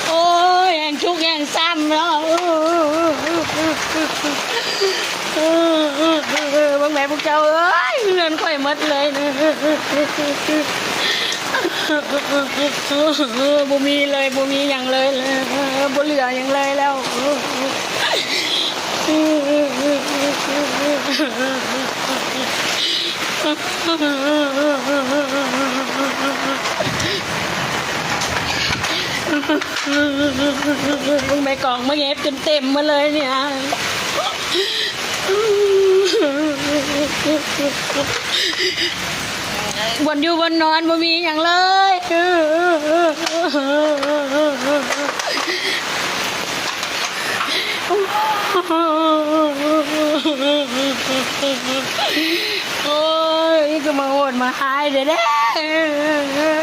ໂອ້ຍ ແຮ່ງທຸກແຮ່ງຊ້ຳເນາະ ເບິ່ງແມ້ພວກເຈົ້າເອີຍ ເຮືອນຂ້ອຍໝົດເລີຍ ບໍ່ມີເລີຍ ບໍ່ມີຫຍັງເລີຍ ບໍ່ເຫຼືອຫຍັງເລີຍແລ້ວ. ແມ່ກອງມາເຫງັບຈົນເຕັມໝົດເລີຍນີ້ນະ ບ່ອນຢູ່ບ່ອນນອນບໍ່ມີຫຍັງເລີຍ. ໂອ້ຍ ຄືມາໂຫດມາຮ້າຍແທ້ໆ.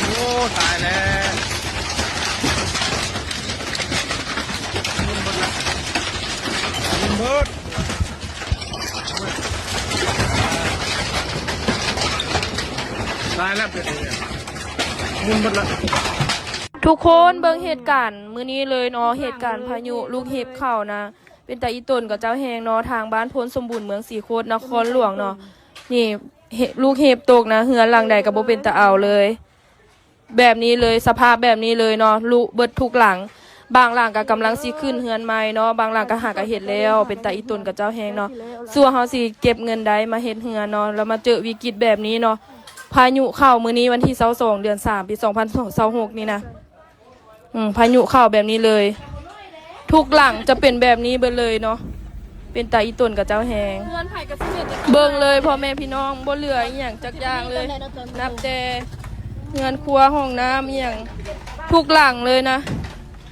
ໂອ້ ຕາຍແລ້ວ ໝຸ່ນເບິດລະ ໝຸ່ນເບິດ ຕາຍແລ້ວ ເປັນຫຍັງ ໝຸ່ນເບິດລະ. ທຸກຄົນເບິ່ງເຫດການມື້ນີ້ເລີຍເນາະ ເຫດການພາຍຸລູກເຫັບເຂົ້ານະ ເປັນຕາອີ່ຕົນກັບເຈົ້າແຮງເນາະ. ທາງບ້ານໂພນສົມບູນ ເມືອງສີໂຄດ ນະຄອນຫຼວງເນາະ ນີ້ ເຫັບ ລູກເຫັບຕົກນະ ເຮືອນຫຼັງໃດກໍບໍ່ເປັນຕາເອົາເລີຍ ແບບນີ້ເລີຍ ສະພາບແບບນີ້ເລີຍເນາະ ລຸເບິດທຸກຫຼັງ. ບາງຫຼັງກໍກຳລັງຊິຂຶ້ນເຮືອນໃໝ່ເນາະ ບາງຫຼັງກໍຫາກະເຮັດແລ້ວ. ເປັນຕາອີ່ຕົນກັບເຈົ້າແຮງເນາະ ຊົ່ວເຮົາຊິເກັບເງິນໄດ້ມາເຮັດເຮືອນເນາະ ແລ້ວມາເຈີວິກິດແບບນີ້ເນາະ. ພາຍຸເຂົ້າມື້ນີ້ວັນທີຊາວສອງ ເດືອນສາມ ປີສອງພັນຊາວຫົກນີ້ນະ ອືມ ພາຍຸເຂົ້າແບບນີ້ເລີຍ ທຸກຫຼັງຈະເປັນແບບນີ້ເບິດເລີຍເນາະ ເປັນຕາອີ່ຕົນກັບເຈົ້າແຮງ. ເບິ່ງເລີຍພໍ່ແມ່ພີ່ນ້ອງ ບໍ່ເຫຼືອອີ່ຫຍັງຈັກຢ່າງເລີຍ ນັບແຕ່ເຮືອນຄົວ ຫ້ອງນ້ຳ ອີ່ຫຍັງ ທຸກຫຼັງເລີຍນະ.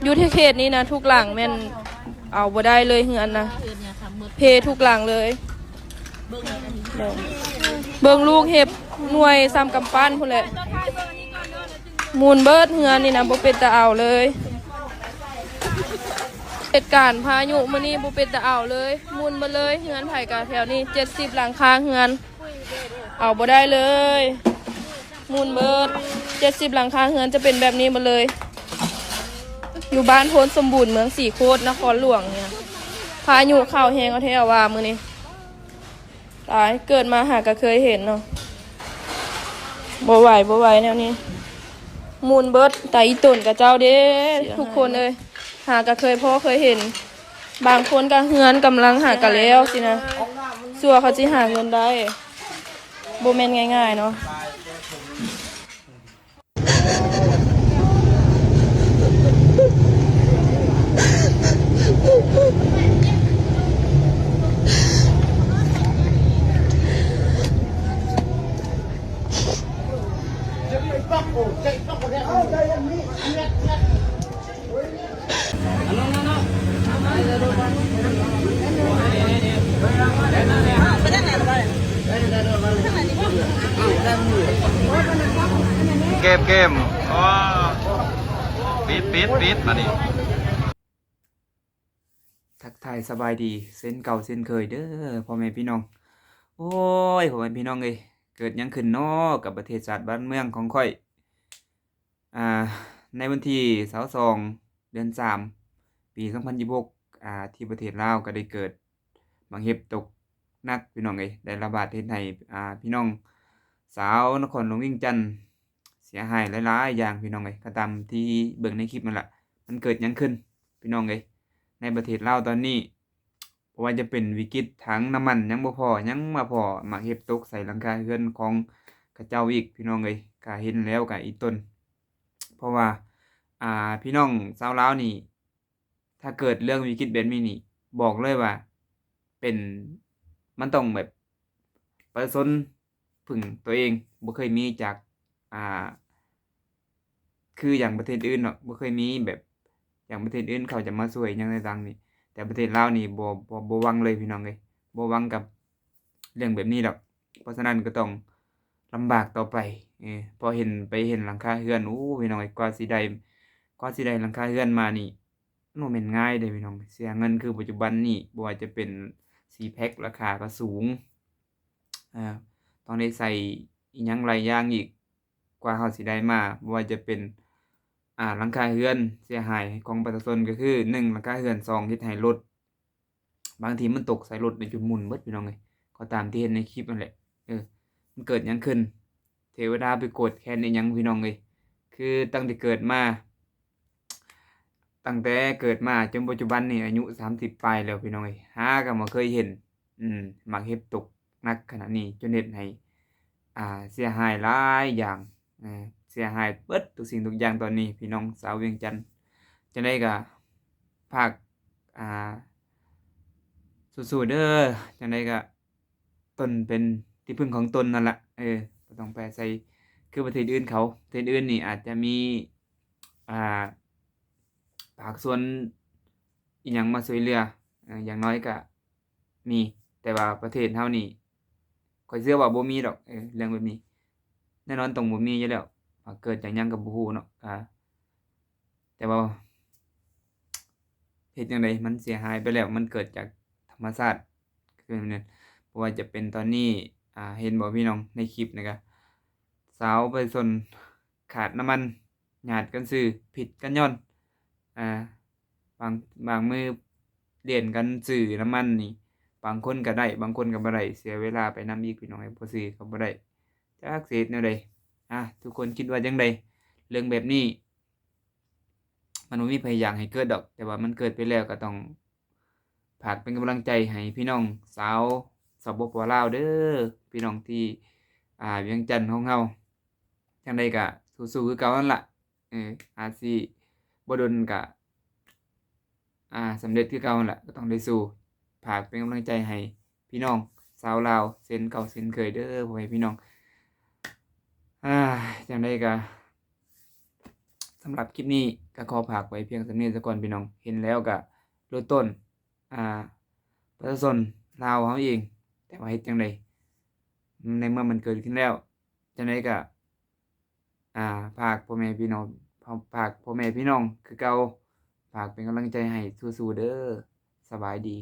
ຢູ່ທີ່ເຂດນີ້ນະ ທຸກຫຼັງແມ່ນເອົາບໍ່ໄດ້ເລີຍ ເຮືອນນະ ເພທຸກຫຼັງເລີຍ. ເບິ່ງລູກເຫັບໜ່ວຍສ່ຳກຳປັ້ນພຸ້ນແຫຼະ ໝຸ່ນເບິດເຮືອນນີ້ນະ ບໍ່ເປັນຕາເອົາເລີຍ. ເຫດການພາຍຸມື້ນີ້ບໍ່ເປັນຕາເອົາເລີຍ ໝຸ່ນເບິດເລີຍ ເຮືອນໃຜກະແຖວນີ້ ເຈັດສິບຫຼັງຄາເຮືອນ ເອົາບໍ່ໄດ້ເລີຍ ໝຸ່ນເບິດ ເຈັດສິບຫຼັງຄາເຮືອນຈະເປັນແບບນີ້ໝົດເລີຍ. ຢູ່ບ້ານໂພນສົມບູນ ເມືອງສີໂຄດ ນະຄອນຫຼວງນີ້ ພາຍຸເຂົ້າແຮງເອົາແທ້ເອົາວ່າມື້ນີ້. ຕາຍ ເກີດມາຫາກະເຄີຍເຫັນເນາະ ບໍ່ໄຫວ ບໍ່ໄຫວແນວນີ້ ໝຸ່ນເບິດ ຕາອີ່ຕົນກັບເຈົ້າເດ້ ທຸກຄົນເອີຍ ຫາກະເຄີຍພໍ້ເຄີຍເຫັນ. ບາງຄົນກະເຮືອນກຳລັງຫາກະແລ້ວຊີ້ນະ ຊົ່ວເຂົາຊິຫາເງິນໄດ້ ບໍ່ແມ່ນງ່າຍໆເນາະ. ເກັບ ເກັບ ອໍ ປິດ ປິດ ປິດ ບາດນີ້. ທັກທາຍສະບາຍດີເຊັ່ນເກົ່າເຊັ່ນເຄີຍເດີພໍ່ແມ່ພີ່ນ້ອງ. ໂອ້ຍ ພໍ່ແມ່ພີ່ນ້ອງເອີຍ ເກີດຫຍັງຂຶ້ນເນາະກັບປະເທດຊາດບ້ານເມືອງຂອງຂ້ອຍ? ອ່າ ໃນວັນທີຊາວສອງ ເດືອນສາມ ປີສອງພັນຊາວຫົກ ອ່າ ທີ່ປະເທດລາວກໍໄດ້ເກີດບັກເຫັບຕົກ ໜັກພີ່ນ້ອງເອີຍ, ໄດ້ລະບາດເຮັດໃຫ້ ອ່າ ພີ່ນ້ອງຊາວນະຄອນຫຼວງວຽງຈັນເສຍຫາຍຫຼາຍໆຢ່າງພີ່ນ້ອງເອີຍ. ກໍຕາມທີ່ເບິ່ງໃນຄລິບນັ້ນລະ, ມັນເກີດຫຍັງຂຶ້ນພີ່ນ້ອງເອີຍ ໃນປະເທດລາວຕອນນີ້? ບໍ່ວ່າຈະເປັນວິກິດຖັງນ້ຳມັນຍັງບໍ່ພໍ, ຍັງມາພໍ້ໝາກເຫັບຕົກໃສ່ຫຼັງຄາເຮືອນຂອງເຂົາເຈົ້າອີກພີ່ນ້ອງເອີຍ. ກະເຫັນແລ້ວກະອີ່ຕົນ ເພາະວ່າ ອ່າ ພີ່ນ້ອງຊາວລາວນີ້ ຖ້າເກີດເລື່ອງວິກິດແບບນີ້ນີ້ ບອກເລີຍວ່າເປັນ ມັນຕ້ອງແບບປະຊາຊົນ ເພິ່ງຕົວເອງ, ບໍ່ເຄີຍມີຈາກ ອ່າ ຄືຢ່າງປະເທດອື່ນເນາະ, ບໍ່ເຄີຍມີແບບຢ່າງປະເທດອື່ນເຂົາຈະມາຊ່ວຍຫຍັງຕ່າງໆນີ້, ແຕ່ປະເທດລາວນີ້ບໍ່ ບໍ່ ບໍ່ຫວັງເລີຍພີ່ນ້ອງເອີຍ, ບໍ່ຫວັງກັບເລື່ອງແບບນີ້ດອກ. ເພາະສະນັ້ນກໍຕ້ອງລຳບາກຕໍ່ໄປ. ເອີ ພໍເຫັນ ໄປເຫັນຫຼັງຄາເຮືອນ ໂອ້ ພີ່ນ້ອງເອີຍ, ກວ່າຊິໄດ້ ກວ່າຊິໄດ້ຫຼັງຄາເຮືອນມານີ້ ມັນບໍ່ແມ່ນງ່າຍເດ້ພີ່ນ້ອງ, ເສຍເງິນຄືປັດຈຸບັນນີ້ ບໍ່ວ່າຈະເປັນຊີແພັກລາຄາກໍສູງ, ອ່າ ຕ້ອງໄດ້ໃສ່ອີ່ຫຍັງຫຼາຍຢ່າງອີກ ກວ່າເຮົາຊິໄດ້ມາ, ບໍ່ວ່າຈະເປັນ ອ່າ ຫຼັງຄາເຮືອນເສຍຫາຍຂອງປະຊາຊົນ ກໍຄື ໜຶ່ງ ຫຼັງຄາເຮືອນ, ສອງ ເຮັດໃຫ້ລົດ ບາງທີມັນຕົກໃສ່ລົດນີ້ຈົນໝຸ່ນເບິດພີ່ນ້ອງເອີຍ. ກໍຕາມທີ່ເຫັນໃນຄລິບນັ້ນແຫຼະ, ເອີ ມັນເກີດຫຍັງຂຶ້ນ? ເທວະດາໄປໂກດແຄ້ນອີ່ຫຍັງພີ່ນ້ອງເອີຍ? ຄືຕັ້ງແຕ່ເກີດມາ ຕັ້ງແຕ່ເກີດມາຈົນປັດຈຸບັນນີ້ອາຍຸສາມສິບປາຍແລ້ວພີ່ນ້ອງເອີຍ, ຫາກໍບໍ່ເຄີຍເຫັນ ອືມ ໝາກເຫັບຕົກໜັກຂະໜາດນີ້ ຈົນເຮັດໃຫ້ ອ່າ ເສຍຫາຍຫຼາຍຢ່າງ, ເສຍຫາຍເບິດທຸກສິ່ງທຸກຢ່າງຕອນນີ້ ພີ່ນ້ອງຊາວວຽງຈັນ. ຈັ່ງໃດກໍຝາກ ອ່າ ສູ້ໆເດີ, ຈັ່ງໃດກໍຕົນເປັນທີ່ເພິ່ງຂອງຕົນນັ້ນລະ, ເອີ ບໍ່ຕ້ອງໄປອາໄສຄືປະເທດອື່ນເຂົາ. ປະເທດອື່ນນີ້ອາດຈະມີ ອ່າ ພາກສ່ວນອີ່ຫຍັງມາຊ່ວຍເຫຼືອ, ເອີ ຢ່າງໜ້ອຍກະມີ, ແຕ່ວ່າປະເທດເຮົານີ້ ຂ້ອຍເຊື່ອວ່າບໍ່ມີດອກ, ເອີ ເລື່ອງແບບນີ້ແນ່ນອນຕ້ອງບໍ່ມີຢູ່ແລ້ວ, ວ່າເກີດຈາກຫຍັງກໍບໍ່ຮູ້ເນາະ. ອ່າ ແຕ່ວ່າເຮັດຈັ່ງໃດ ມັນເສຍຫາຍໄປແລ້ວ, ມັນເກີດຈາກທຳມະຊາດ ຄືແມ່ນ ບໍ່ວ່າຈະເປັນຕອນນີ້ ອ່າ ເຫັນບໍ່ພີ່ນ້ອງ ໃນຄລິບນີ້ກະ ຊາວປະຊາຊົນຂາດນ້ຳມັນ ຍາດກັນຊື້ ຜິດກັນຍ້ອນ ອ່າ ບາງ ບາງມື້ລຽນກັນຊື້ນ້ຳມັນນີ້ ບາງຄົນກໍໄດ້ ບາງຄົນກໍບໍ່ໄດ້ ເສຍເວລາໄປນຳອີກ ພີ່ນ້ອງເອີຍ, ບໍ່ຊື້ກໍບໍ່ໄດ້ ຈັກຊິເຮັດແນວໃດ. ອ່າ ທຸກຄົນຄິດວ່າຈັ່ງໃດ? ເລື່ອງແບບນີ້ ມັນບໍ່ມີໃຜຢາກໃຫ້ເກີດດອກ, ແຕ່ວ່າມັນເກີດໄປແລ້ວກໍຕ້ອງຝາກເປັນກຳລັງໃຈໃຫ້ພີ່ນ້ອງຊາວ ສປປ ລາວເດີ, ພີ່ນ້ອງທີ່ ອ່າ ວຽງຈັນຂອງເຮົາ. ຈັ່ງໃດກະສູ້ໆຄືເກົ່າຫັ້ນລະ, ເອີ ອາດຊິບໍ່ດົນກະ ອ່າ ສຳເລັດຄືເກົ່າຫັ້ນລະ, ກໍຕ້ອງໄດ້ສູ້. ຝາກເປັນກຳລັງໃຈໃຫ້ພີ່ນ້ອງຊາວລາວເຊັ່ນເກົ່າເຊັ່ນເຄີຍເດີ ພໍ່ແມ່ພີ່ນ້ອງ. ອ່າ ຈັ່ງໃດກະ ສຳລັບຄລິບນີ້ກໍຂໍຝາກໄວ້ພຽງສ່ຳນີ້ສາກ່ອນພີ່ນ້ອງ, ເຫັນແລ້ວກະຫຼຸດຕົ້ນ ອ່າ ປະຊາຊົນລາວເຮົາເອງ, ແຕ່ວ່າເຮັດຈັ່ງໃດ ໃນເມື່ອມັນເກີດຂຶ້ນແລ້ວ, ຈັ່ງໃດກະ ອ່າ ຝາກພໍ່ແມ່ພີ່ນ້ອງ ຝາກພໍ່ແມ່ພີ່ນ້ອງຄືເກົ່າ, ຝາກເປັນກຳລັງໃຈໃຫ້ສູ້ໆເດີ. ສະບາຍດີ.